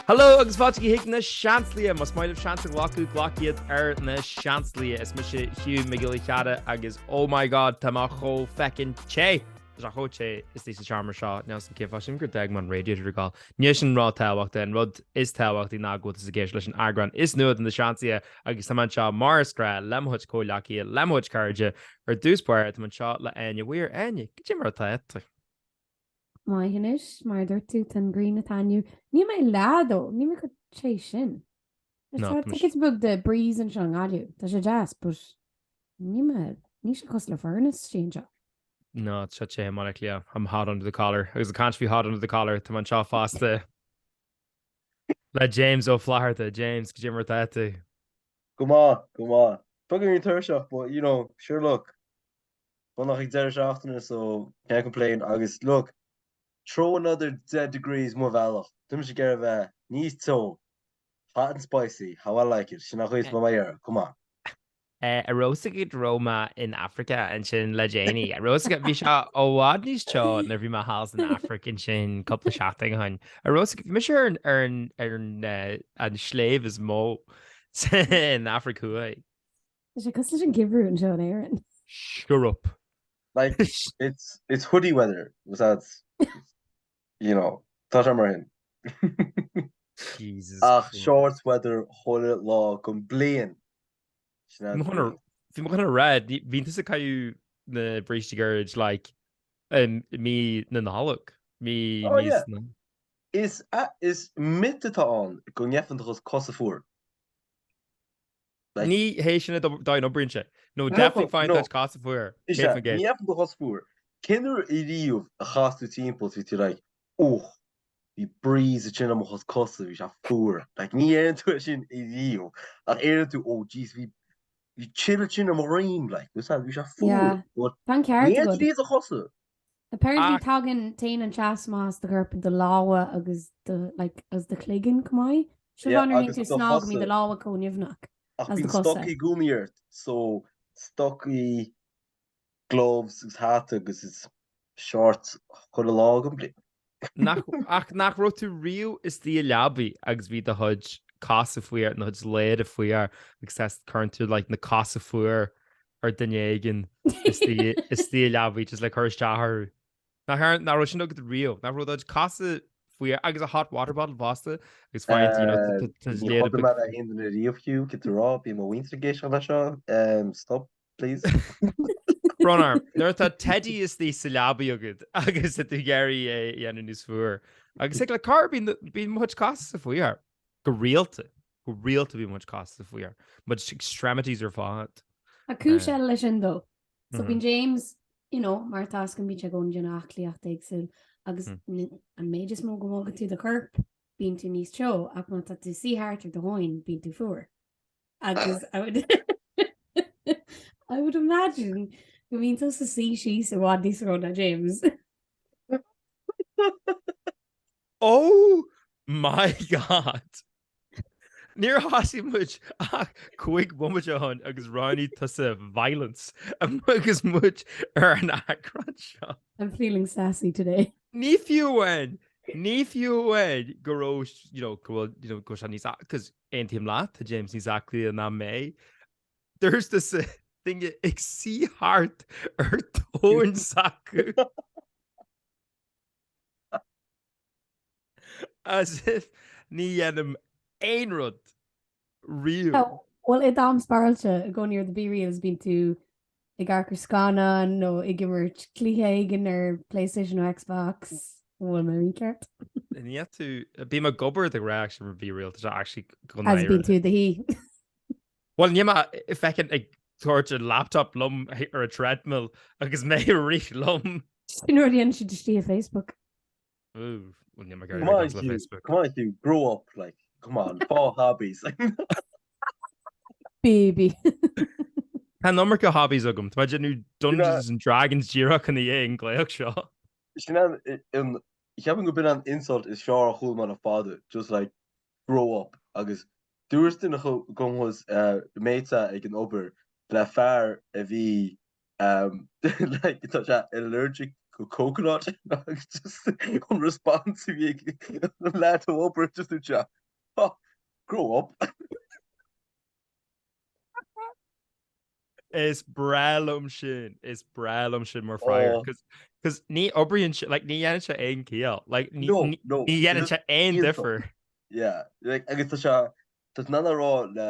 Hello agus fáilte chuig na Seansálaithe! Más maith libh seans a ghlacadh, glac iad ar na Seansálaithe. Is mise Hugh Mac Giolla Chearra agus oh my god tá mé chomh feckin' te! Tá sé chomh te istigh sa seomra seo, níl 'fhios a'm cén fáth, sílim gur d'fhág mé an radiator ag gabháil. Ní sin an rud tábhachtach, an rud is tábhachtaí ná go bhfuil tusa ag éisteacht leis an eagrán is nua de na Seansálaithe agus tá mé anseo mar is gnáth le mo chuid comhghleacaithe, le mo chuid cairde. Ar dtús báire tá mé anseo le Áine Weir. Áine, cad é mar atá tú? Maith anois, mar a dúirt tú, tá an ghrian ag taitneamh. Níl mé leath though, níl mé chomh te sin. No, Tá giota beag de breeze anseo i nGaillimh. Tá sé deas, but níl mé, níl sé cosúil le furnace istigh anseo. No, tá sé te i mBaile Átha Cliath. I'm hot under the collar. Agus ag caint faoi hot under the collar, tá mé anseo fosta le James Ó Flatharta. James, cad é mar atá tú? Go maith, go maith. Beagáinín tuirseach, but you know, sure look. Bunach ag deireadh seachtaine so can't complain agus look, throw another 10 degrees mo bhealach, tá mise ag iarraidh a bheith níos teo, hot and spicy, how I like it, sin an chaoi is mé iarraidh, come on. A raibh 'fhios agat go raibh mé in Africa ansin le déanaí. A raibh 'fhios agat, bhí sé i bhfad níos teo nuair a bhí mé thall san Afraic ansin cúpla seachtain ó shin. A raibh 'fhios agat, bhí mise ar an, ar an, ar an, an sléibh is mó in Afraic Thuaidh. Tá sé cosúil leis an geimhreadh anseo in Éirinn. Shut up. Like, it's, it's hoodie weather, was that, you know, tá sé mar shin. Jesus Ach Christ. shorts weather chuile lá den bliain. Sin Bhí an mé chun a- bhí mé chun a rá, ní- bhíonn tusa ag caitheamh na brístí gairid, like, i mí na Nollag, mí Oh, yeah. níos na. Is, is myth atá ann go ngeibheann do cosa fuar. Like, Ní hé sin an dóigh a n-oibríonn sé. No, definitely faigheann do chuid cosa fuar. Is ea, ní gheibheann do chos fuar. Cén uair ariamh a chas tú timpeall is bhí tú like, och, bhí breeze ansin ar mo chuid cosa, bhí sé fuar. Like, ní deireann tú é sin ariamh. Ach deireann tú, oh jeez, bhí bhí chill ansin ar mo dhroim, like, bhí sé fuar. Yeah. But Tá an ceart ní deireann agat. tú do chosa. Apparently Ach- tagann téann an teas amach as do chorp do lámha agus do like agus do chloigeann chomh maith. Seo Yeah, fáth nuair a agus théann tú do snámh go mbíonn do chosa. lámha chomh nimhneach Ach as do bíonn chosa. stocaí i gcónaí ort, so stocaí, gloves agus hata agus is shorts chuile lá den bhliain. Nach, ach nach raibh tú riamh istigh i leabaidh agus bhí do chuid cosa fuar, do chuid lámha fuar agus test cuireann tú like na cosa fuar ar duine éigin istigh i leabaidh just le cur isteach orthu. Nach nach raibh sin agat riamh, nach raibh do chuid cosa fuar agus a hot water bottle fosta agus faigheann tú, you know, tá Ní léir thug mé le haon duine riamh Hugh, cad tá tú a rá, bíonn mo mhuintir ag éisteacht leis seo, stop please. Brón orm, nuair atá teddy istigh sa leabaidh agat agus tú ag iarraidh é a dhéanamh níos fuar. Agus ag le car bíonn bíonn mo chuid cosa fuar go rialta. Go rialta bíonn mo chuid cosa fuar. Mo extremities ar fad. Tá cúis eile leis sin though. So bíonn James, you know, mar atá 'fhios agam bíonn sé i gcónaí ag déanamh aclaíocht éagsúil agus an méid is mó go mbogann tú do chorp, bíonn tú níos teo ach má tá tú suí thart ar do thóin, bíonn tú fuar. Agus I would I would imagine go mbíonn tú ag suí síos i bhfad níos mó ná James. Oh my God! Níor thosaigh muid ach 5 bomaite ó shin agus roghnaigh tusa violence agus muid ar an eagrán seo. I'm feeling sassy today. Ní fiú amháin, ní fiú amháin go raibh, you know, go bhfuil, you know, go bhfuil sé níos, cos aontaím leat, tá James níos aclaí ná mé. Dúirt tusa duine ag suí thart ar tóin s'acu. As if ní dhéanaim aon rud riamh. Bhuel, i d'am spáráilte i gcónaí ar do BeReals bíonn tú ag amharc ar scannán nó ag imirt cluiche éigin ar PlayStation nó Xbox. An bhfuil mé mícheart? Ní tú, bím ag obair de ghnáth actually ar BeReal, tá sé actually go As bíonn tú i do shuí. Bhuel, níl mé feckin ag tabhairt an laptop liom ar a treadmill agus mé ag rith liom. Sin rud a dhéanann siad istigh i Facebook. Ooh, well, níl mé ag Come on, iarraidh le Hugh. Facebook. Come on, Hugh. Grow up, like. Come on. Fág hobbies. Baby. Tá an iomarca hobbies agam. Tá mé ag déanamh Dungeons and Dragons díreach ina dhiaidh an glaoch seo. Sin an, an, cheapaim go b'in an insult is fearr a chuala mé le fada. Just like, grow up. Agus dúirt duine chugam thuas, mate ag an obair le fear a bhí, um, like, tá sé allergic. go coconut agus just an response a bhí ag an lad ó obair just dúirt sé oh, grow up. Is breá liom sin, is breá liom sin mar freagra. Oh. Cos ní oibríonn sé, like, ní dhéanann sé aon ciall, like, ní, no, no, ní dhéanann sé aon difear. Yeah, like, agus tá sé, tá tú in ann a rá le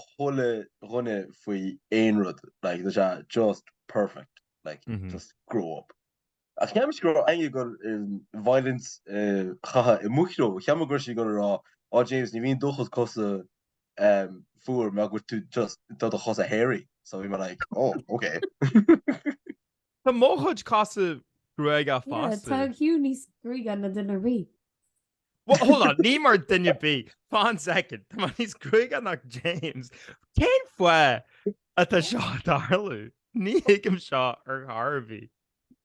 chuile dhuine faoi aon rud, like, tá sé just perfect, like, mm -hmm. just grow up. Ach cheap mise go raibh Áine ag dul violence chatha i mo threo, cheap mé go raibh sí ag dul a rá, oh James, ní bhíonn do chuid cosa fuar mar go bhfuil tú just tá do chosa hairy. So bhí mé like, oh, okay. Tá mo chuid cosa gruagach fosta. Tá Hugh níos gruaige ná duine ar bith. Well, hold on, ní mar duine ar bith. Fan second. Tá mé níos gruaige ná James. Cén fáth atá seo ag tarlú? Ní thuigim seo ar chor ar bith.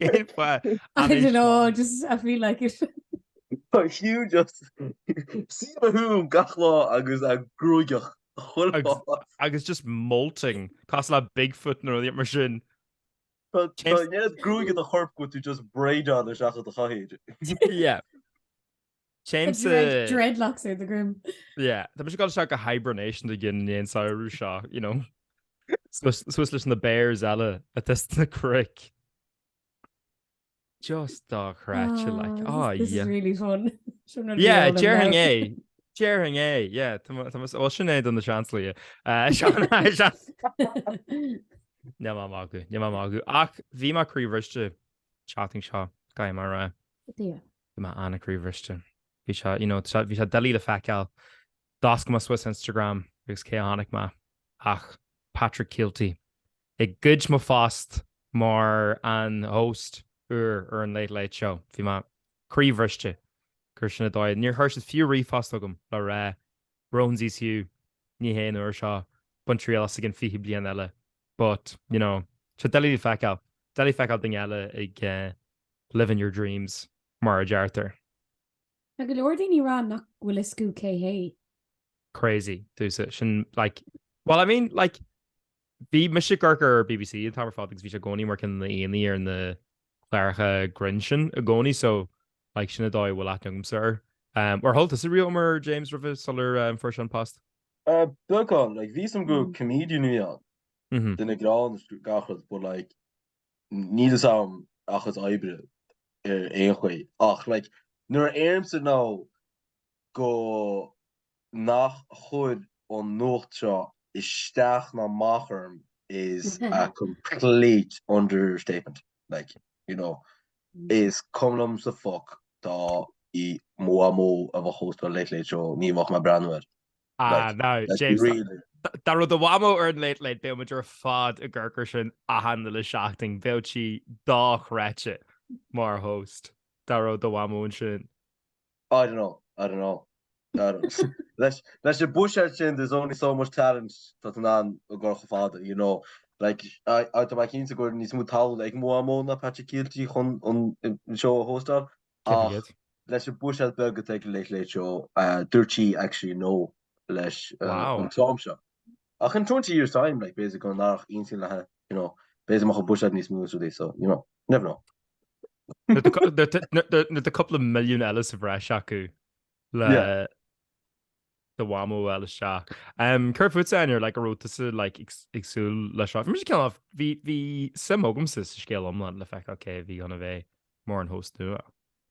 Cén fáth? I don't know, just I feel like it. Tá Hugh just suím a Hugh gach lá agus é gruagach chuile lá. Agus just molting, cosúil le Bigfoot nó rudaí mar sin. Tá an oiread gruaige i do chorp go bhfuil tú just braideáil isteach i do chathaoir. Yeah. James Dreadlocks ar do dhroim. Yeah, tá mise ag dul isteach go hibernation i ndiaidh an samhradh seo, you know. Suas leis na bears eile atá sna cnoic. Just dochreidte, like, oh, This is really fun. Yeah, déarfainn é. Déarfainn é, yeah. Tá well, sin é don na seanslaithe. Níl mé ag magadh, níl mé ag magadh. Ach bhí mé croíbhriste seachtain seo, caithfidh mé a rá. Bhí mé an-chroíbhriste. Bhí sé, you know, bhí sé doiligh le feiceáil. D'oscail mé suas Instagram agus cé a chonaic mé ach Patrick Kielty ag goid mo phost mar an host úr ar an Late Late Show. Bhí mé croíbhriste gur sin an dóigh. Níor chuir siad fiú ríomhphost chugam le rá Brónsies Hugh, ní hé an uair seo, bain triail as i gcionn 20 bliain eile. But, you know, tá sé doiligh le feiceáil. Doiligh feiceáil duine eile ag living your dreams, mar a deirtear. Tá go leor daoine ag rá nach bhfuil fhios acu cé hé. Crazy, domhsa. Sin, like, well, I mean, like, bhí mise ag amharc ar BBC an t-am ar fad agus bhí sé i gcónaí mar ceann de na aíonna ar na cláracha grinn sin i gcónaí so, like, sin an dóigh a bhfuil aithne agamsa air. Um, ar chuala tusa riamh air, James, roimhe sular um, fuair sé an post? Uh, beagán, like, bhí fhios agam gur comedian a bhí ann. Mm -hmm. Duine greann gach rud, but like, níl fhios agam a chuid oibre ar aon chaoi ach like nuair a deirimse now go nach chuir an nuacht seo isteach ná amach orm is a complete understatement like you know is cuma liom sa fuck dá í mo mhamó a bheadh hóstáil Late Late Show ní bheadh mé ag breathnú air. Ah, now, James, dá raibh do mhamó ar an Late Late, bheadh muid ar fad ag amharc air sin achan uile seachtain, bheadh sí dochreidte mar host dá raibh do mhamó ansin. I don't know, I don't know. I don't know. Leis leis an buiséad sin, there's only so much talent tá tú in ann a chur chomh fada, you know. Like, I, I, tá mé cinnte go bhfuil níos mó tallann ag mo mhamó ná Patrick Kielty chun an seó a hóstáil. Ach leis an buiséad beag atá ag an Late Late Show, dúirt sí actually no leis an t-am seo. Ach in 20 years time, like, b'fhéidir go n-athródh intinn léi, you know, b'fhéidir go mbeadh an buiséad níos mó is rudaí, so, you know, never know. Nuair tá cúpla milliún eile sa bhreis acu le do mhamó a fháil isteach. Céard fútsa, Áine, like, an raibh tusa like, ag súil le seo? Bhí mise cineál, bhí, bhí suim agamsa sa scéal iomlán le feiceáil cé a bhí chun a bheith mar an host nua.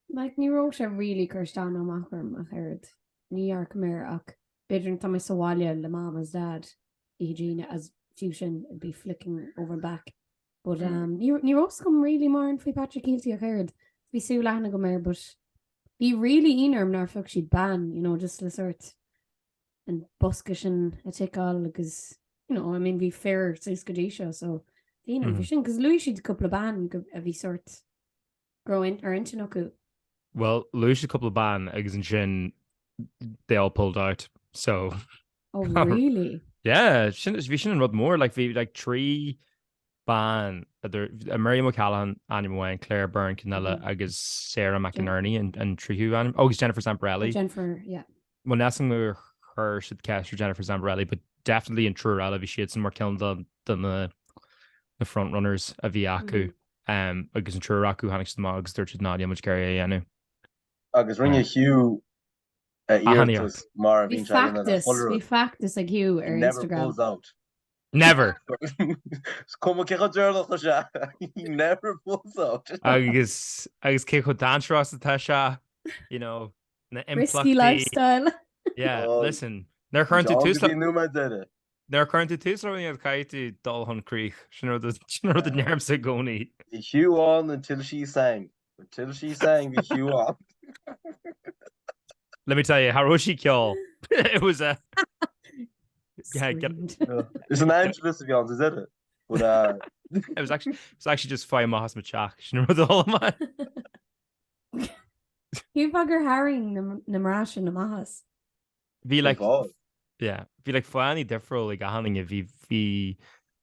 Like, ní raibh sé really ag cur isteach ná amach orm ach oiread. Ní dhearcaim air ach b'fhéidir tá mé sa bhaile le mam is dad oíche Dé hAoine as fiú sin it'd be flicking over and back. But um, ní, ní raibh fhios agam really mórán faoi Patrick Kielty ach oiread. Bhí súil leathan agam air but Bhí really ionadh orm nár phioc siad bean, you know, just le sort an bosca sin a ticeáil agus, you know, I mean bhí fir suas go dtí seo so bhí ionadh orm faoi sin, cos luaigh siad cúpla bean go, a bhí sort go raibh ar intinn acu. Well, luaigh siad cúpla bean agus ansin they all pulled out, so. Oh really? Yeah, sin, bhí sin an rud mór, like bhí like 3 bean, idir Miriam O'Callaghan ainm amháin, Claire Byrne ceann eile agus Sarah McInerney an tríú ainm, oh, agus Jennifer Zamparelli. Jennifer, yeah. Well, níl 'fhios a'm ar chuir siad ceist ar Jennifer Zamparelli, but definitely an triúr eile bhí siadsan mar ceann de na na frontrunners a bhí acu. Agus an triúr acu tháinig siad amach agus dúirt siad ná níl muid ag iarraidh é a dhéanamh. Agus rinne Hugh a iarratas mar a bhíonn sé a dhéanamh le chuile rud. Bhí feachtas ag Hugh ar He never Instagram. pulls out. Never! Is cuma cé chomh deireanach atá sé, he never pulls out. Agus agus cé chomh dainséarach atá sé, you know, na Risky impleachtaí. lifestyle. Yeah, Oh, listen, nuair a chuireann tú John tús go le dtí an nóiméad deiridh. nuair a chuireann tú tús le rud caithfidh tú dul chun críoch. Sin rud sin rud a ndeirimse i gcónaí. Bhí Hugh on until she sang. Until she sang, bhí Hugh on. Let me tell you, cha raibh sí ag ceol. It was a Yeah, get- Screamed. Is an Angelus a bhí ann, is it? But uh, It was actually it was actually just faigh amach as mo teach. Sin rud a mé. Cén fáth gur tharraing na na mná sin amach as? Bhí like fáth. yeah, bhí like fáthanna difriúil ag achan duine. Bhí bhí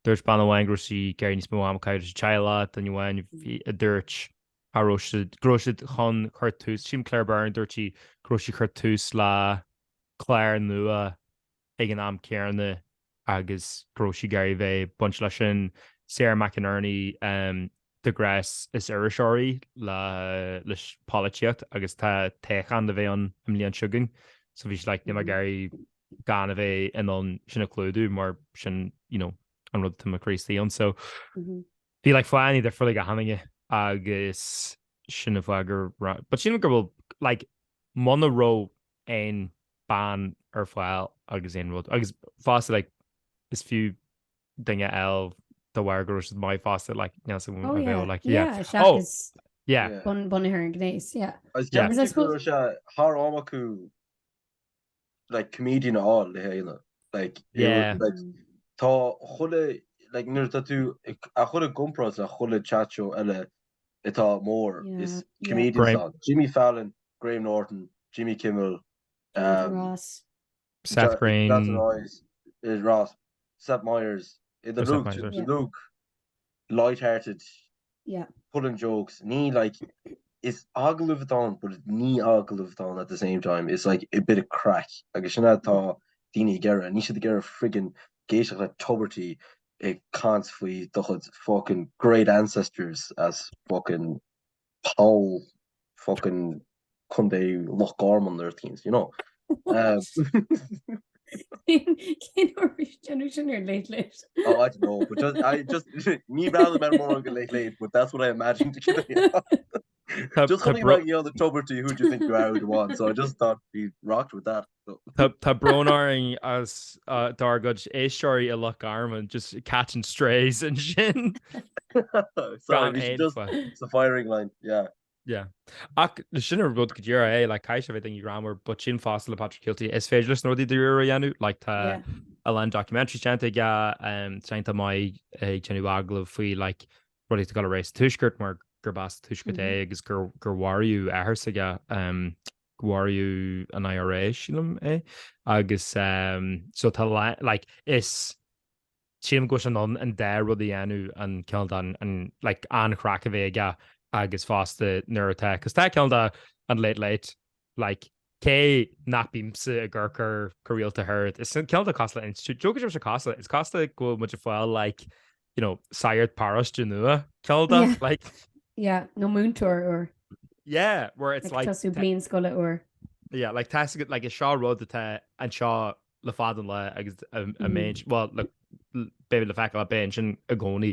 dúirt bean amháin go raibh sí ag iarraidh níos mó ama a chaitheamh leis an teaghlach, duine amháin bhí a dúirt cha raibh siad go raibh siad chun cur tús sílim Claire Byrne dúirt sí go raibh sí chur tús le clár nua ag an am céanna agus go raibh sí ag iarraidh bheith baint leis sin. Sarah McInerney de ghnáth is iriseoir í le leis polaitíocht agus tá toghchán le bheith ann an mbliain seo chugainn so bhí sí like níl mé ag iarraidh gan a bheith in ann sin a chlúdú mar sin you know an rud atá mo chroí istigh ann so bhí like fáthanna difriúla ag achan duine agus sin an fáth gur but sílim go bhfuil like muna raibh aon bean ar fáil agus aon rud agus fosta like is fiú duine eile de bharr go raibh siad maith fosta like níl a Oh bheadh yeah like yeah yeah oh seachas yeah Yeah. bun bunaithe ar an ghnéas yeah. Agus Yeah. Agus I ceapaim go suppose raibh sé thar am acu like comedian a fháil le haghaidh like it Yeah. was, like tá chuile like nuair atá tú ag- á chur i gcomparáid le chuile chat show eile atá mór Yeah, is yeah. comedians Graham ann. Jimmy Fallon, Graham Norton, Jimmy Kimmel, Jonathan um, Ross. Seth Green Jonathan Ross, eh, Ross, Seth Meyers, eh, the Oh, Seth Luke, Meyers, the Yeah. Luke, light-hearted, Yeah. pulling jokes. Ní like is agallamh atá ann, but ní agallamh atá ann at the same time. It's like a bit of craic. Agus sin atá daoine ag iarraidh. Níl siad ag iarraidh friggin éisteacht le Tubridy ag caint faoi do chuid fucking great ancestors as fucking poll fucking Contae Loch Garman or things, you know. Um, Cén uair a déanadh sin ar Late Late? oh, I don't know, but just, I just ní bhean mé more go Late Late, but that's what I imagined. Tá Just tá chun bro bro the Tubridy, who do you think you are the one? So I just thought he rocked with that. So. Tá tá brón orainn as uh, dár gcuid éisteoirí i Loch Garman just catching strays ansin. Sorry, Gan we should aon just fáth. it's a firing line. Yeah. Yeah. Ach sin an rud go díreach é like caithfidh sé bheith duine greannmhar but sin fosta le Patrick Kielty is féidir leis na rudaí dáiríre a dhéanamh like tá Yeah. a lán documentaries déanta aige um, déanta maith ag déanamh agallamh faoi like rudaí atá ag dul ar aghaidh sa Tuaisceart mar gurb as Tuaisceart é agus gur gur mharaíodh athair s'aige um, go mharaíodh an IRA sílim é agus um, so tá like is sílim go bhfuil sé in ann an dá rud a dhéanamh an cineál den an like an-chraic a bheith aige agus fosta nuair atá cos tá cineál de an Late Late like cé nach bímse ag amharc air go rialta thart is cineál de cosúil le institiúid Joe go sé cosúil is cosúil go bhfuil muid ag fáil like you know sagart paróiste nua cineál de Yeah. like Yeah, nó múinteoir úr. yeah where it's Like like tosú bliain scoile úr. yeah like tá like is seo rud atá anseo le fada an lá agus a mbeidh, bhuel, beidh le feiceáil beidh ansin i gcónaí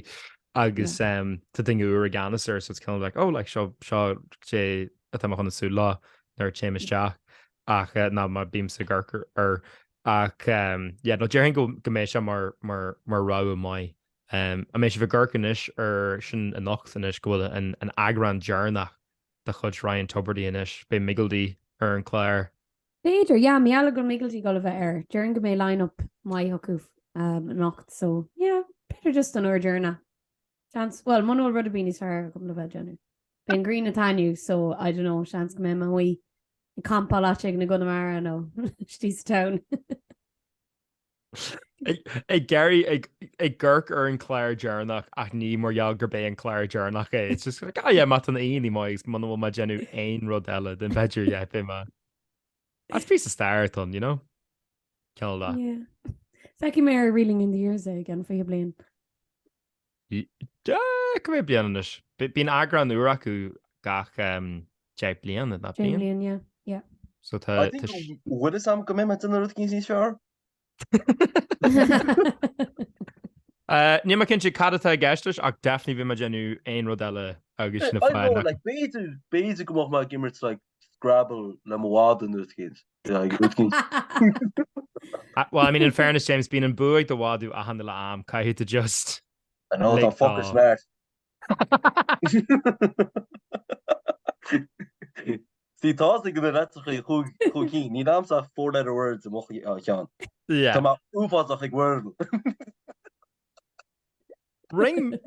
agus tá duine úr i gceannas air so it's kind of like, oh, like seo seo sé atá mé chun súil leo nuair a téim isteach ach ná má bímse ag amharc air ach yeah, no déarfainn go go mbeidh sé mar mar mar rogha maith. An mbeidh sibh ag amharc anois ar sin anocht anois go bhfuil an an eagrán deireanach de chuid Ryan Tubridy anois, beidh Miggledy ar an chlár. B'fhéidir, yeah, mar gheall go bhfuil Miggledy ag dul a bheith air. Déarfainn go mbeidh line-up maith acu anocht so, yeah, b'fhéidir just an uair deireanach. Seans, bhuel, muna bhfuil rud ar bith níos fearr agam le bheith ag déanamh. Beidh an ghrian ag taitneamh so, I don't know, seans go mbeidh mé amuigh ag campáil áit éigin i gConamara nó istigh sa town. Ag iarraidh ag amharc ar an chlár deireanach ach ní mar gheall gurb é an clár deireanach é. It's just like, oh yeah, má tá na aoinní maith agus muna bhfuil mé ag déanamh aon rud eile, then b'fhéidir, yeah, beidh mé. That's piece of stair atá ann, you know? Cineál de. Yeah. Feicfidh mé ar Reeling in the Years é i gceann 20 bliain. Cá mhéad bliain anois? Bíonn eagrán úr acu gach 10 bliana, nach bíonn? 10 bliain, yeah. Yeah. So tá... I think bhfuil fhios a'm go mbeidh mé ag déanamh rud éicint níos fearr. Níl mé cinnte cad atá i gceist leis ach definitely bhí mé ag déanamh aon rud eile agus na fáth. I know, like, b'fhéidir, b'fhéidir go mbeadh mé ag imirt like Scrabble le mo mhadadh nó rud éicint. Like, rud éicint. Well, I mean, in fairness, James, bíonn an bua ag do mhadadh achan uile am, caithfidh tú just. I know, tá fucker smart. See, tá fhios ag na litreacha chúig cinn, níl a'msa ach four letter words i mo cheann. Yeah. Tá mé uafásach ag Wordle. Rinne,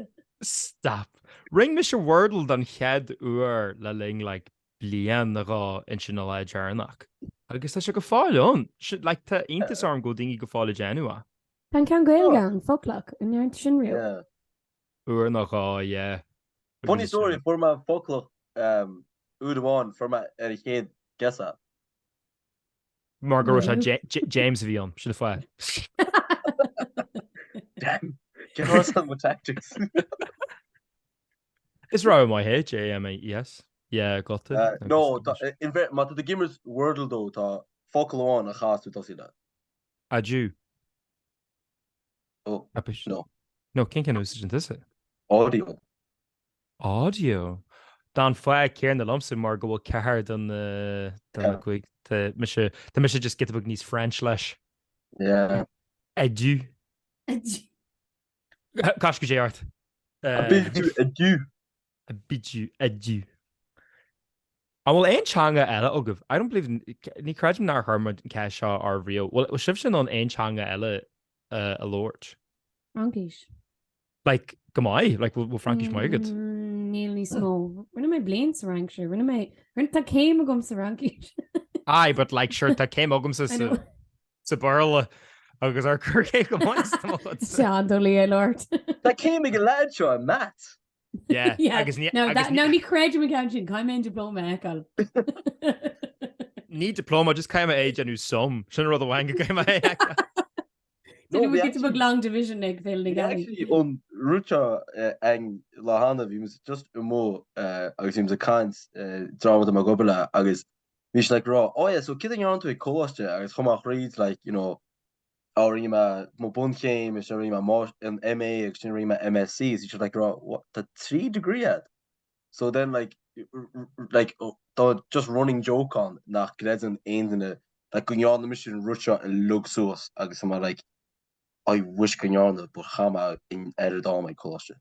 stop. Rinne mise Wordle don chéad uair le linn like bliain nó dhó ansin an lá deireanach. Agus tá sé go fóill ann. Like tá iontas orm go bhfuil daoine go fóill ag déanamh é. Tá an ceann Gaeilge ann, Foclach, an ndearna tú sin riamh? Yeah. Uair nó dhó, yeah. Funny story, fuair mé Foclach uair amháin, fuair mé ar an chéad guess é. Mar go raibh sé James a bhí ann, sin an fáth. Damn, get us on my tactics. Is rogha maith é, J-A-M-E-S. Yeah, got it. No, má tá tú ag imirt Wordle dó, tá focal amháin a chaithfeas tú tosaí le. Adieu. Oh, no. No, cén ceann a úsáideann tusa? Audio. Audio. Tá an fáth céanna liomsa mar go bhfuil ceathair de na de na cúig tá mise tá mise just giota beag níos French leis. Yeah. Adieu. Adieu. Cas go dé ort. Adieu. Adieu. Adieu. Adieu. An bhfuil aon teanga eile agaibh? I don't believe, ní creidim nár chuir muid an ceist seo oraibh riamh. Bhfuil sibhse in ann aon teanga eile a labhairt? Fraincis. Like, go maith? Like, bhfuil Fraincis maith agat? Níl níos mó. Rinne mé bliain sa Fhraincis. Rinne mé, rinne, tá céim agam sa Fhraincis. Aye, but like, sure, tá céim agamsa sa, sa Bhéarla agus ar cur cé go maith sa mo chuid. Sean dul é labhairt. Tá céim ag an lad seo i maths. Yeah, Yeah. agus ní, No, agus that, ní, no, ní creidim an ceann sin, caithfidh mé an diploma a fheiceáil. ní diploma, just caithfidh mé é déanamh sum. Sin rud amháin go gcaithfidh mé é a fheiceáil. No, Didn't we bhí get to actually, book long division ag Féile na bhí Gealaí? actually an rud seo a'inn lá cheana, bhí muid just amuigh agus bhí muid ag caint dream atá mé ag obair le agus bhí sé like ag rá, oh yeah, so céard a ndearna tú ag coláiste agus chuaigh mé thríd like, you know, oh rinne mé mo bunchéim agus sin rinne mé an MA agus sin rinne mé MSc so bhí siad like ag rá what tá 3 degree a'd so then like like tá just running joke ann nach gcreideann aon duine like go ndearna mise an rud seo uilig suas agus tá mé like I wish go ndearna but chaith mé an oiread ama ag coláiste.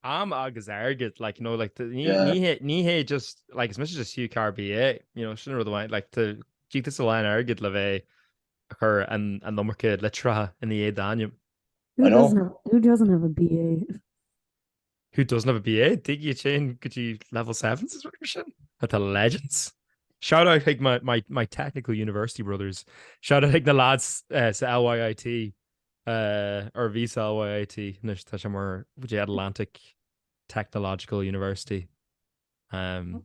Am agus airgead like you know like ní Yeah. ní hé ní hé just like is mise just Hugh Carr BA you know sin rud amháin like tá íoc tusa a lán airgid le bheith ag cur an an iomarca litreacha i ndiaidh d'ainm. Who I know. doesn't have, who doesn't have a BA? Who doesn't have a BA? Daoine a théann go dtí level sevens is rud mar sin? Atá legends. Shout out chuig my, my, my technical university brothers. Shout out chuig na lads uh, sa LYIT uh, or bhí sa LYIT anois tá sé mar the Atlantic Technological University. Um,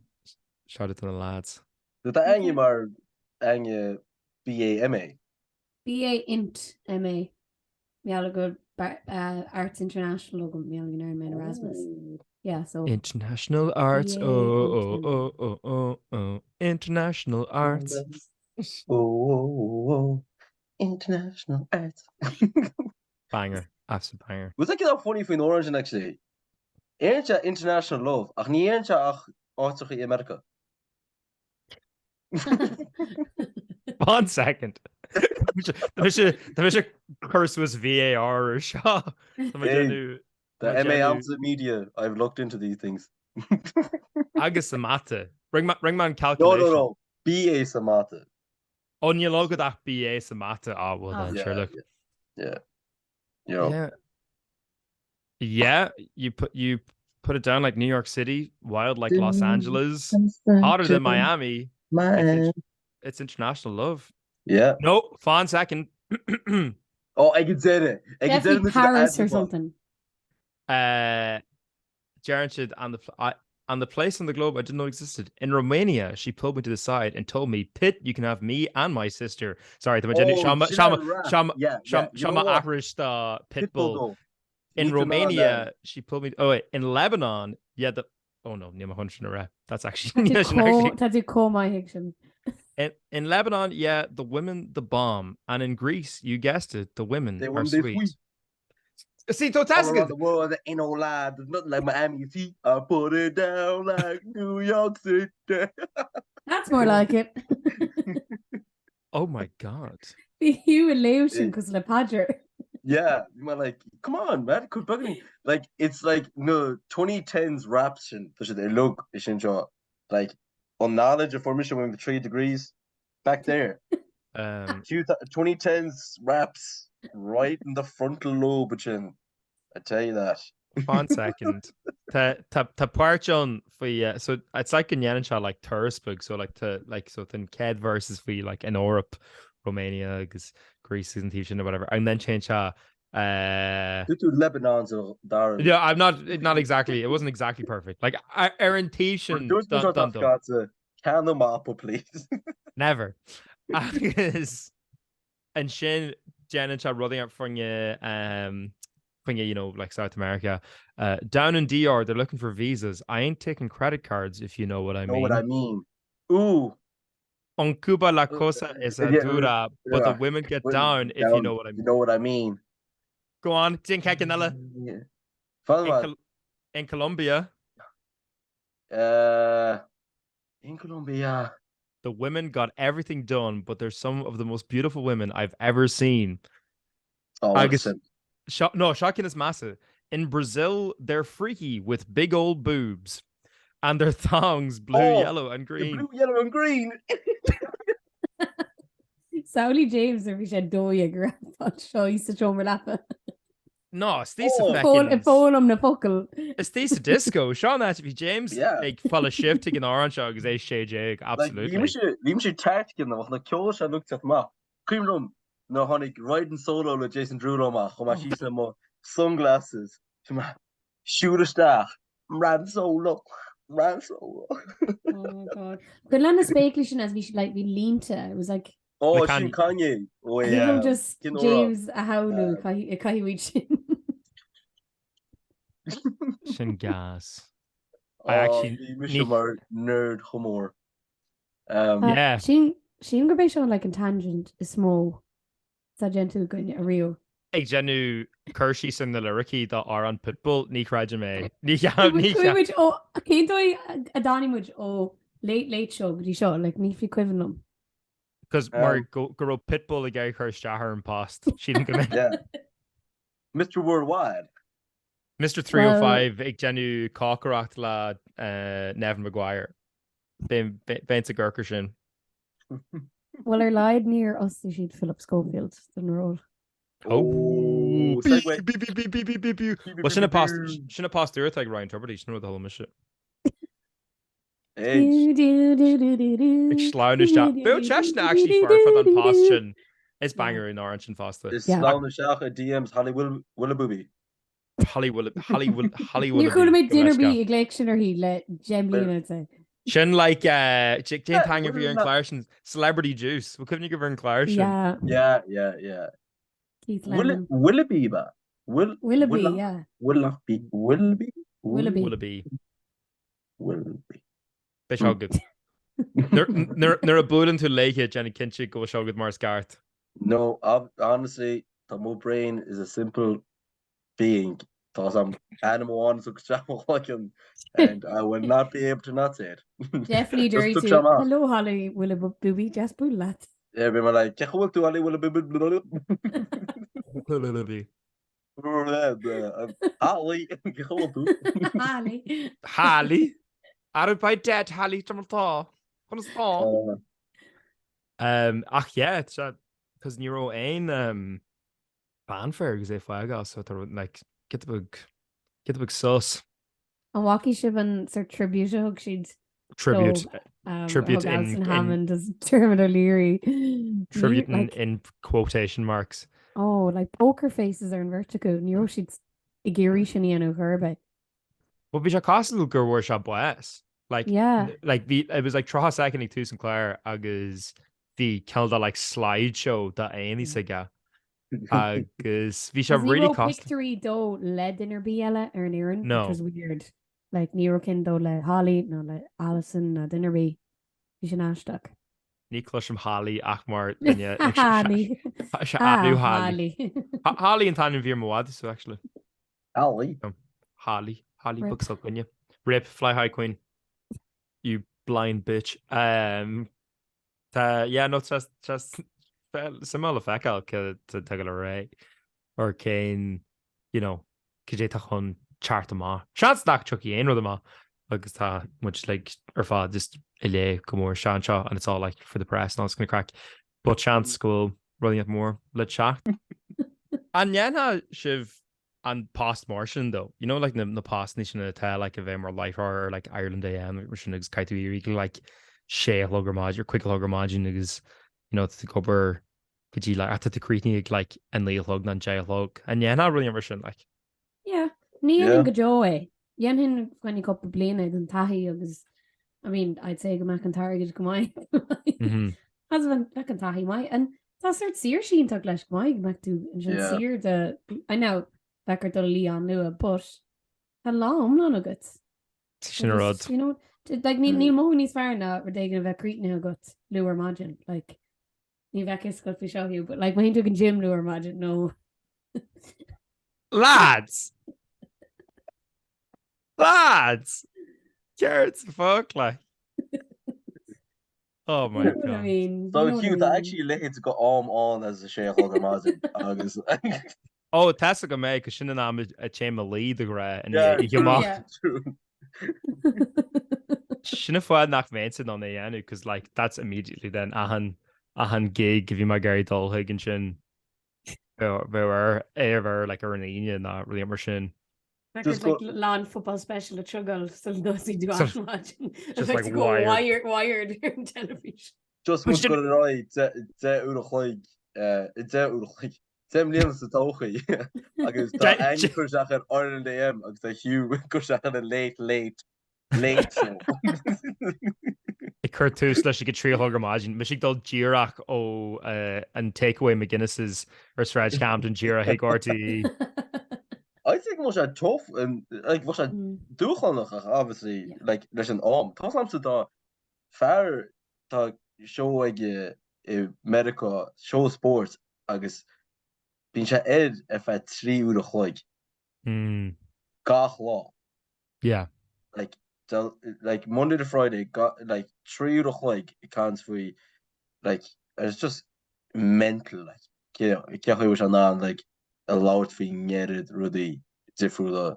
shout out to the lads. So tá Áine mar Áine BA MA. BA Int MA. Mar go bhfuil Arts International agam mar go ndearna mé Erasmus. Yeah, so International Arts BA oh oh Int MA. oh oh oh oh International Arts. Oh, oh, oh, International Arts. Banger, absolute banger. Was like that funny faoin amhrán sin actually. Deireann sé International Love ach ní deireann sé ach áiteacha i America. One second. Tá mise tá mise cur suas VAR ar seo. Tá mé Hey, déanamh the tá mé MA déanamh Amsa Media, I've looked into these things. agus sa mata. Rinne mé rinne mé an No, no, calculation. no. BA sa mata. Ó níl agat ach BA sa mata. Ah, well Ah. then, Yeah, sure look. yeah, yeah. You know. Yeah. Yeah, you put you put it down like New York City, wild like Los Angeles, hotter than Miami. It's, it's international love. Yeah. No, fan second. Oh, ag an deireadh. Ag an Definitely deireadh Paris or something. Uh, Deireann siad and the, I, and the place on the globe I didn't know existed. In Romania, she pulled me to the side and told me, Pitt, you can have me and my sister. Sorry, tá mé Oh, déanamh sin an rap. seo Yeah, yeah. You know what? aithris do Pitbull Pitbull. dó. In Romania, she pulled me, oh wait, in Lebanon, yeah, the, oh no, níl mé chun sin a rá. That's actually, níl sin actually. Tá tú chomh maith ag sin. In, in Lebanon, yeah, the women, the bomb. And in Greece, you guessed it, the women They are women be sweet. sweet. See, tá All around tascad. the world, there ain't no lie. There's nothing like Miami Heat. I put it down like New York City. That's more like it. Oh my God. Bhí Hugh ag léamh sin cosúil le paidir. Yeah, you might like, come on, man, could bug me. Like, it's like, na 2010s rap sin, tá siad uilig is sin seo, like, an knowledge of formation with 3 degrees back there. Um, 2010s raps right in the frontal lobe sin, I tell you that. One second. Tá tá tá páirt ann faoi uh, so it's like go ndéanann sé like turas beag so like to like so an chéad verse is faoi like an Eoraip, Romania agus Greece agus an taobh sin or whatever and then téann sé uh, Dúirt tú Lebanon sa dara. Yeah, I'm not not exactly it wasn't exactly perfect. Like ar ar an taobh sin Dúirt tú dun- dun- dun. Scott, Can the mapa please. Never. Agus Ansin déanann sé rudaí faoin um, faoin you know, like South America. Uh, down in DR, they're looking for visas. I ain't taking credit cards if you know what I Know mean. what I mean. Ooh. On Cuba la cosa es a Yeah, dura, but the yeah. women get Women down get if you down, know what I You mean. know what I mean. Go on, déan ceann eile. Yeah. Fan In, man. Col in Colombia, Uh, in Colombia. The women got everything done, but they're some of the most beautiful women I've ever seen. Oh, Agus listen. seo, no, seo ceann is measa. In Brazil, they're freaky with big old boobs and their thongs blue, Oh, yellow and the green. blue, yellow and green. Samhlaigh James nuair a bhí sé 12 ag rapáil seo sa seomra leapa. No, istigh sa Oh. feckin' Ag foghlaim na focail. Istigh sa disco, seo an áit a bhí James Yeah. ag fáil a shift ag an amhrán seo agus é 16, Like, absolutely. bhí mise bhí mise teacht na na ceol se lucht amach. Cuimhin liom nuair a tháinig Riding Solo le Jason Derulo amach chuaigh mé síos le mo sunglasses Bhí mé siúl isteach Riding Solo Riding Solo. Oh my god. Cuimhin leat na spéaclaí sin as bhí siad like bhí línte it was like Oh, Na sin Kanye. Kanye. Oh Thig yeah. liom just Cin óra. James a shamhlú ag caitheamh iad sin. Sin gas. I Oh, actually bhí mise ní mar nerd chomh mór. Um, Yeah. Sílim sílim gurb é seo like an tangent is mó atá déanta againn ariamh. Ag déanamh cur síos ar na liricí do amhrán Pitbull, ní chreidim é. Ní cheap, ní Chuaigh cheap. muid ó cén dóigh a dtáinig muid ó Late Late Show go dtí seo, like ní fiú cuimhin liom. Cos mar Um, go go raibh Pitbull ag iarraidh cur isteach ar an post. Sílim go mbeidh. Yeah. Mr Worldwide. Mr Well, 305 ag déanamh cócaireacht le uh, Neven Maguire. Bheinn bheinn sa gcorcar sin. Well ar a laghad níor fhostaigh siad Philip Schofield don ról. Oh, Oh, segue. Bí, bí, bí, bí, bí, bí, bí. Bí, bí, Well, sin bí, a post bí. sin a post úr atá ag Ryan Tubridy, sin rud a chuala mise. Age. Du, du, du, du, du, du, Ag sleamhnú isteach. du, Bheadh du, seisean du, actually du, foirfe du, don du, post du. sin. Is Yeah. banger an amhrán sin fosta. Is Yeah. sleamhnú isteach i DMs Holly Will Willoughby. Holly Will Holly Will Holly Níor chuala Willoughby mé go duine ar meisce. bith ag glaoch sin uirthi le deich mbliana I'd say. Sin like uh, cén Yeah, t-ainm a bhí ar an Will chlár sin Celebrity Juice. Bhfuil cuimhne agaibh ar an chlár sin? Yeah, Yeah, yeah, yeah. Keith Will Lemon. Willoughby ba? Will Willoughby, Willough yeah. Willoughby Willoughby Willoughby. Willoughby. Willoughby. Beidh sé agat. Nuair nuair a buaileann tú léithe déan cinnte go bhfuil sé agat mar is ceart. No, ob- honestly, the mo brain is a simple being. Tá am ainm amháin is isteach mo chloigeann and I will not be able to not say it. Definitely Just deir took tú sé amach. Hello Holly Willoughby, deas bualadh leat. Yeah, bhí mé like, cé chaoi bhfuil tú Holly Willoughby? Willoughby. Holly, cé chaoi bhfuil tú? Holly. Holly. Ar by dead Holly tá tá. Conas tá? Uh, Um, ach yeah, cos ní raibh aon um, fanfare agus é ag fágáil so tá rud like giota beag giota beag sus. An bhfaca sibh an sort tribute a thug siad Tribute dó um, a tribute thug Alison in in Hammond as Dermot O'Leary. Ní tribute in like in quotation marks. oh like poker faces ar an bheirt acu ní raibh siad ag iarraidh sin a dhéanamh chor ar bith. Well bhí sé cosúil gur bhfuair sé bás. Like Yeah. like bhí it was like 30 second ag tús an chláir agus bhí cineál de like slideshow de aon aige. Agus bhí sé Ní really raibh costly. pictiúirí dó le duine ar bith eile ar an fhoireann, No. which was weird. Like ní raibh cinn dó le Holly ná le Alison ná duine ar bith. Bhí sin aisteach. Ní cloisim Holly ach mar duine Ní. sé Ah, Holly. Holly. Holly an t-ainm a bhí ar mo mhadadh so actually. Holly. Holly. Holly Rip. beag s'againne. Rip, fly high queen. You blind bitch. Um, tá, yeah, no, tá, tá suimiúil le feiceáil cé tá ag dul ar aghaidh or cén, you know, cad é tá chun teacht amach. Seans nach dtiocfaidh aon rud amach agus tá muid like ar fad just ag léamh go mór isteach anseo and it's all like for the press and all this kind of craic. But seans go bhfuil rud éigin mór le teacht. An ndéanfadh sibh an post mar sin though? You know like na na postanna sin atá like a bheith mar láithreoir ar like Ireland AM mar sin agus caithfidh tú éirí go like sé a chlog ar maidin or cúig a chlog ar maidin agus you know tá tú ag obair go dtí like tá tú críochnaithe ag like a naoi a chlog nó an deich a chlog. An ndéanfá rud mar sin like? Yeah. Ní Yeah. dhéanfainn go deo é. Dhéanfainn fá choinne cúpla bliana don taithí agus I mean, I'd say go mbeadh an t-airgead go maith. Mhm. As bheadh an taithí maith. And tá sort saoirse iontach leis go maith go mbeadh tú ansin Yeah. saor de I know bheadh ort dul a luí an-luath, but tá lá iomlán agat. Sin an rud. You know, like, níl Mm. níl mothú níos fearr ná rud éigin a bheith críochnaithe agat luath ar maidin. Like, ní bheadh fhios agat faoi seo Hugh, but like, má théann tú ag an gym luath ar maidin, nó Lads! Lads! Céard sa fuck like? Oh my You know what I god. mean? So You know what I Hugh, tá mean? actually a leithéid de am ann as a sé a chlog ar maidin agus Ó, tá fhios agam é, cos sin an am a téim a luí de ghnáth in Yeah, oíche amach. Yeah. true. Sin an fáth nach mbeinnse in ann é a dhéanamh, cos like that's immediately then achan achan gig a bhí mé ag iarraidh dul chuig ansin bheadh air é a bheith like ar an Aoine nó rudaí mar sin. Bheadh Just like go- lán football special a thriáil sula dtosaíonn tú ar maidin. Just Bheadh like tú go wired. wired wired ar an teilifís. Just But muid sin- ag dul ar aghaidh deich uair a chloig, eh, deich uair a chloig, deich mbliana sa todhchaí agus tá Deich- Annie ag cur isteach ar Ireland AM agus tá Hugh ag cur isteach ar an Late Late Late Show. Ag cur tús leis ag a 3 a chlog ar maidin. Mise ag dul díreach ó an takeaway McGuinness's ar Sráid Camden díreach chuig RTÉ. I'd say go bhfuil sé tough and like bhfuil sé dúshlánach ach obviously like leis an am. Tá 'fhios a'msa tá fear tá seó aige i Meiriceá, seó spóirt agus bíonn sé air ar feadh 3 uair a chloig gach lá. Yeah. Like like Monday to Friday like 3 uair a chloig ag caint faoi like it's just mental like cé cé chaoi bhfuil sé in ann like a labhairt faoin oiread rudaí difriúla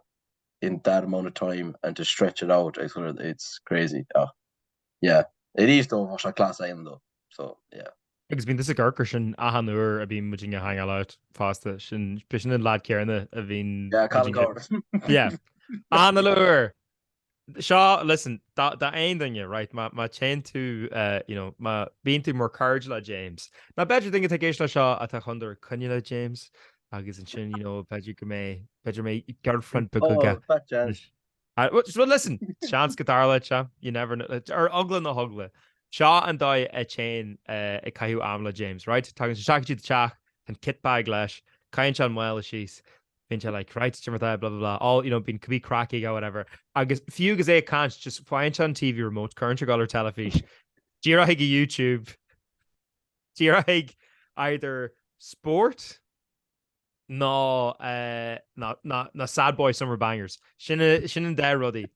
in that amount of time and to stretch it out it's it's crazy ach yeah arís dó bheadh sé class a dhéanamh dó so yeah. Agus bíonn tusa ag amharc air sin achan uair a bíonn muid ag hang out fosta sin b'shin an lad céanna a bhíonn Yeah Colin Cowherd. Yeah. Achan uair. Seo listen dá aon duine right má má téann tú uh, you know má bíonn tú mar cairde le James. Nó b'fhéidir duine atá ag éisteacht leis seo atá chun dul ar coinne le James agus ansin you know b'fhéidir go mbeidh b'fhéidir mbeidh girlfriend beag Oh, aige. fat chance. Well listen, seans go dtarlóidh sé, you never know, ar eagla na heagla. Seo an dóigh a téann ag caitheamh am le James, right? Tagann sé isteach go dtí do teach, tá an kit bag leis, caitheann sé an mála síos, bíonn sé like, right, cad é mar atá, blah blah blah, all, you know, bíonn cibé craic aige, whatever. Agus fiú agus é ag caint, just faigheann sé an TV remote, cuireann sé ag dul ar teilifís, díreach chuig YouTube, díreach chuig either spórt, ná ná Sad Boy Summer Bangers. Sin sin an dá rudaí.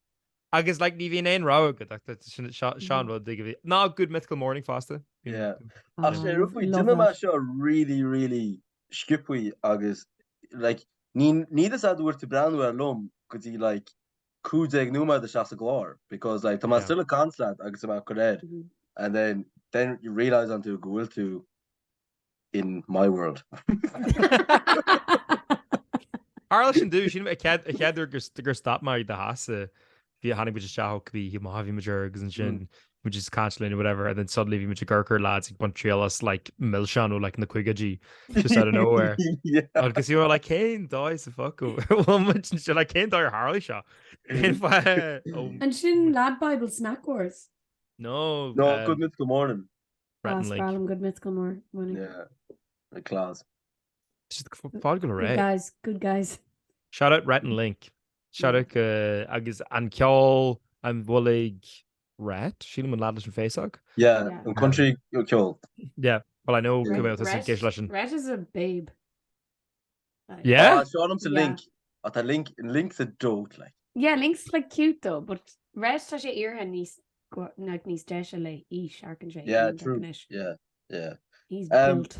Agus like ní bhíonn aon rogha agat ach sin seo an rud a bhí. Ná Good Mythical Morning fosta. Yeah. Ach sé rud faoi déanann mé seo really really sciobthaí agus like ní ní fhios a'd bhfuil tú breathnú air liom go dtí like 15 nóiméad isteach sa gclár because like tá mé still ag caint leat agus tá mé ag cur air and then then you realise an tú go bhfuil tú in my world. Tharla sin domh, sílim an chéad uair gur stop mé do theachsa bhí tháinig muid isteach ó cibé oíche maith a bhí muid ar agus ansin bhí muid just ag caint linn whatever and then suddenly bhí muid ag amharc ar lads ag baint triail as like milseáin ó like na caogaidí just out of nowhere. Yeah. Agus you were like cén dóigh sa fuck go bhfuil muid anseo like cén dóigh ar tharla seo? Cén fáth ó Ansin Lad Bible Snack Wars. No, No, um, Good Mythical Morning. Rhett Ah, and Link. Is breá liom Good Mythical Morning. Yeah, like class. Fáil go Good guys, good guys. Shout out Rhett and Link. Shout out go agus an ceol an bhfuil ag Rhett? Sílim an lad leis an féasóg. Yeah, an country ceol. Yeah, well I know go mbeadh tusa ag éisteacht leis an. Rhett is a babe. Yeah? Ah, seo liomsa Link. Ah, tá Link, Link's a dote, like. Yeah, Link's like cute though, but Rhett tá sé éirithe níos like níos deise le haois, amharcann sé. Yeah, true. Yeah, yeah. He's um, built.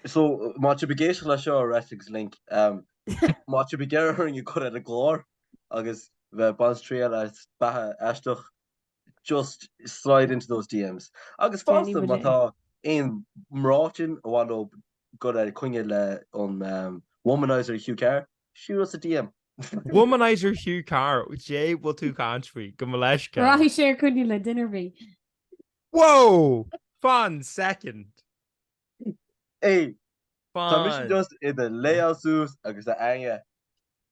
So, má tá sibh ag éisteacht le seo Rhett agus Link, um, má tá sibh ag iarraidh orainn a chur ar an gclár agus bheith ag baint triail as beatha aisteach, just slide into those DMs. Agus fosta má tá aon mná tinn ar mhaith leo dul ar coinne le an um, womanizer Hugh Carr, shoot us a DM. Womanizer Hugh Carr, cé bhfuil tú ag caint faoi, gabh mo leithscéal. Rachaidh sé ar coinne le duine ar bith. Whoa! Fan second. Hey, tá mise just i do léamh suas agus a Áine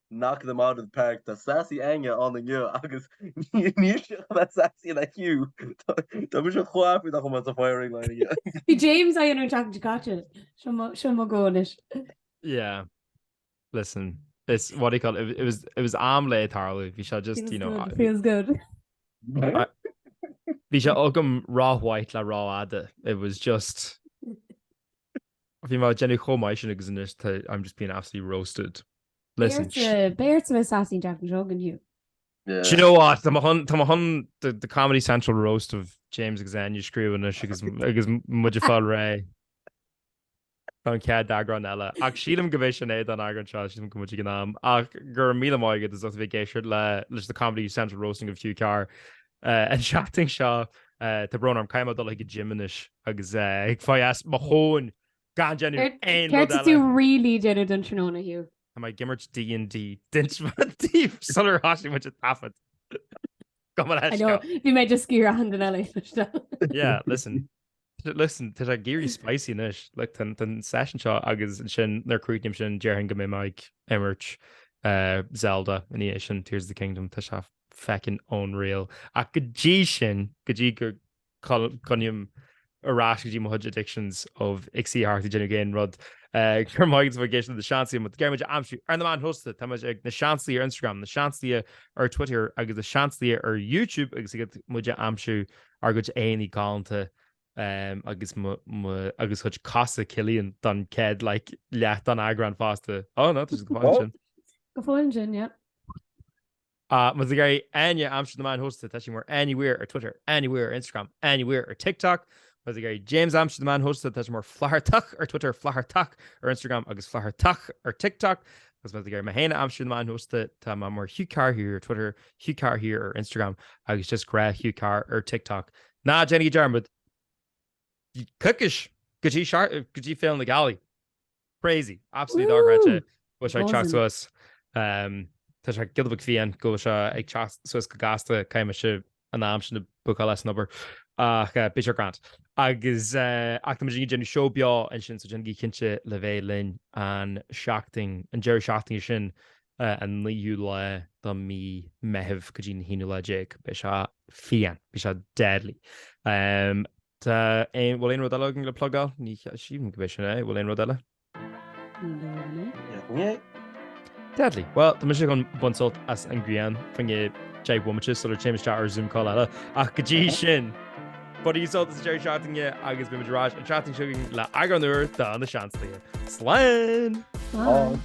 knocking them out of the park. Tá sassy Áine ann inniu agus níl sé chomh bheith sassy le Hugh. Tá mise chomh happy nach bhfuil mé sa firing line inniu. Bhí James á dhéanamh an tseachtain seo caite. Seo mo go anois. Yeah. Listen, it's what do you call it? It was it was am le tarlú. Bhí sé just, you know, feels good. Bhí sé agam rómhaith le rófhada. It was just Bhí mé ag déanamh chomh maith sin agus anois tá I'm just being absolutely roasted. Listen. Beidh ort a bheith sassy an tseachtain seo chugainn, Hugh. Do you know what? Tá mé chun tá mé chun the, the Comedy Central roast of James agus Áine a scríobh anois agus agus muid ag fáil réidh. Don chéad eagrán eile. Ach sílim go b'é sin é don eagrán seo, sílim go muid ag an am. Ach go raibh míle maith agat as ucht a bheith ag éisteacht le leis the Comedy Central Roasting of Hugh Carr. An seachtain seo, tá brón orm, caithfidh mé dul chuig an gym anois agus ag fáil as mo thóin gan déanamh aon rud eile. Céard tá tú really déanamh don tráthnóna, Hugh? Tá mé ag imirt D&D d'inis mé daoibh sular thosaigh muid ag taifead. Gabh mo leithscéal. I know, bhí mé just ag iarraidh achan duine eile a chloisteáil. Yeah, listen. Listen, tá sé ag éirí spicy anois, like, tá an session seo agus ansin nuair a chríochnaím sin déarfainn go mbeidh mé ag imirt Zelda ina dhiaidh sin, Tears of the Kingdom, tá sé feckin' unreal. Ach go dtí sin, go dtí go gcoinním ar ais go dtí mo chuid addictions of ag suí thart ag déanamh aon rud, go raibh maith agat as bheith ag éisteacht le Na Seansálaithe, má tá tú ag iarraidh muid a aimsiú ar na meáin shóisialta, tá muid ag Na Seansálaithe ar Instagram, Na Seansálaithe ar Twitter agus Na Seansálaithe ar YouTube agus thig muid a aimsiú ár gcuid aghaidheanna galánta agus agus chuid cosa Cillian don chéad like leath don eagrán fosta. Oh no, tá siad go fóill ansin. Go fóill ansin, yeah. Ah, má tá tú ag iarraidh Áine a aimsiú ar na meáin shóisialta, tá sí mar Áine Weir ar Twitter, Áine Weir ar Instagram, Áine Weir ar TikTok. Má tá tú ag iarraidh James a aimsiú ar na meáin shóisialta, tá sé mar Flathartach ar Twitter, Flathartach ar Instagram agus Flathartach ar TikTok. Agus má tá tú ag iarraidh mé féin a aimsiú ar na meáin shóisialta, tá mé mar Hugh Carr here ar Twitter, Hugh Carr here ar Instagram agus just gnáth Hugh Carr ar TikTok. Ná déanaigí dearmad! Coicís go dtí go dtí Féile na Gealaí. Crazy. Absolutely dochreidte. Go bhfuil sé ag teacht suas. Tá sé giota beag fiáin go bhfuil sé ag teacht suas go gasta caithfidh mise an am sin a bhookáil as an obair. Ach beidh sé grand. Agus ach tá muid ag déanamh seó beo ansin so déanaigí cinnte le bheith linn an seachtain, an deireadh seachtaine sin an 9ú lá de mí Meitheamh go dtí an haonú lá déag. Beidh sé fiáin. Beidh sé deadly. Tá aon, bhfuil aon rud eile againn le plugáil? Ní sílim go b'é sin é. Bhfuil aon rud eile? Ní dóigh liom é. Deadly. Well, tá mise chun baint sult as an ghrian fá choinne 10 bomaite sular téim isteach ar Zoom call eile. Ach go dtí sin, bainigí sult as an deireadh seachtaine agus beidh muid ar ais an tseachtain seo chugainn le eagrán úr de Na Seansálaithe. Slán! Slán!